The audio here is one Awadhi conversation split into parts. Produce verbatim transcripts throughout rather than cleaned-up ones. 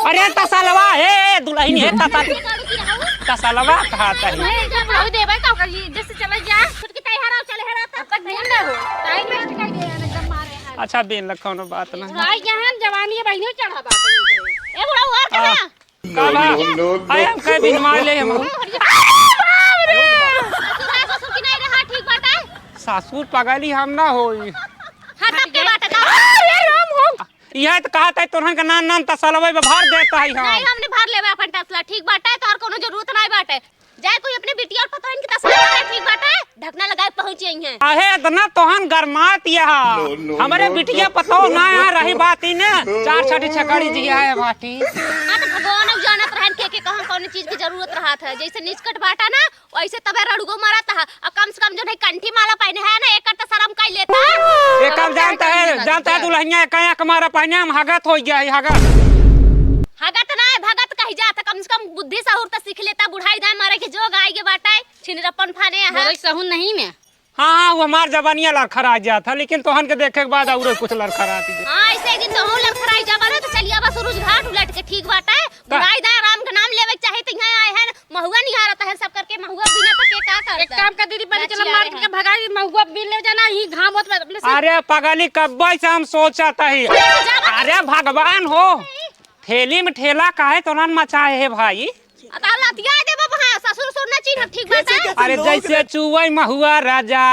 अरे तसलवा, हे दुलहिन, हे तसल-, तसलवा कहा तही। नहीं, जब बुढ़ऊ देबै का ओकर, ये जैसे चला जा। छुटकी तैयार हो, चले हरा, तब तक नहीं ना हो। टाइम वेस्ट कर दे, एकदम मारे हैं। अच्छा, बेन ला कौनो बात ना। भाई, यहाँ जवानी है, बहिनी चढ़ा बात है। ए बुढ़ऊ, और हाँ। कहाँ? का बा? No, no, no। अरे हम कई दिन मार ले हम। अरे बाप रे। ससुर की नहीं रहा, ठीक बात है। सासुर पगली हम ना होई। हाँ, तब के बात है, तब। अरे राम हो। इहे त कहत है, तोहन के नान नान तसलवे में भर देत है हम। नहीं, हमने भर लेबे अपन तसला, ठीक बाटे, तोहर कोनो जरूरत नहीं बाटे। जाए कोई अपने बिटिया और पतोहन के तसला भरे, ठीक बाटे, ढकना लगाए पहुँच जाई हैं। अहे, इतना तोहन गरमात यहा। No, no, हमरे no, बिटिया no। पतोह ना यहाँ रही बात ही ना, चार छठी छकड़ी जिया है बाटी। हाँ, तो भगवान अब जानत रहन के, के कहाँ कौन चीज की जरूरत रहत है, जैसे निचकट बाटा ना, वैसे तबे रड़ुगो मारत है। और कम से कम जो नहीं कंठी माला पहने है ना, एकर तो शर्म कर लेता। एकर जानता है, जानता है दुल्हनिया का एक मारा पहने हम हगत हो गया है, हगत। हगत ना है, भगत कही जात है। कम से कम बुद्धि सहूर तो सीख लेता। बुढ़ाई दाए मारे के जोग आए के बाटे, छिनरपन फाने है। बोले सहूर नहीं में। हाँ, हाँ, वो हमार जबानिया लड़खड़ा जात है, लेकिन तोहन के देखे के बाद और कुछ लड़खड़ा दी। हाँ, ऐसे एक दिन तो हम लड़खड़ाई जाबा ना, तो चलिए अब सूरज घाट उलट के ठीक बाटे। का? बुढ़ाई दाए राम का नाम लेवे के चाहे तो यहाँ आए हैं। महुआ निहारत है सब करके, महुआ बिना तो के का करता? एक काम कर दीदी, पहले चलो नाचिया मार रहे के हैं। भगा दी, महुआ बिन ले जाना, ही घाम होत बा, अपने से। अरे पगली, कब्बे से हम सोचत ही। जा बा। अरे भगवान हो, ठेली में ठेला काहे तोलन मचाए है भाई? आ, तार लतिया दे बाबा, हाँ, ससुर सुर ना चिन्हब, ठीक बात है? अरे जैसे चुवई महुआ राजा,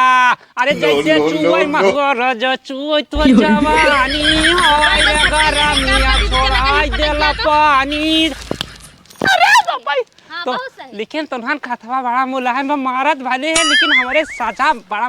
अरे जैसे चुवई महुआ राजा, चुवई तो जवानी, हाय रे गरमिया, छोड़ाई देला पानी। अरे बाबा, हाँ, तो बहुत सही। लेकिन तोहन कथवा बड़ा मुलायम बा, मारत भले है, लेकिन हमरे सजा बड़ा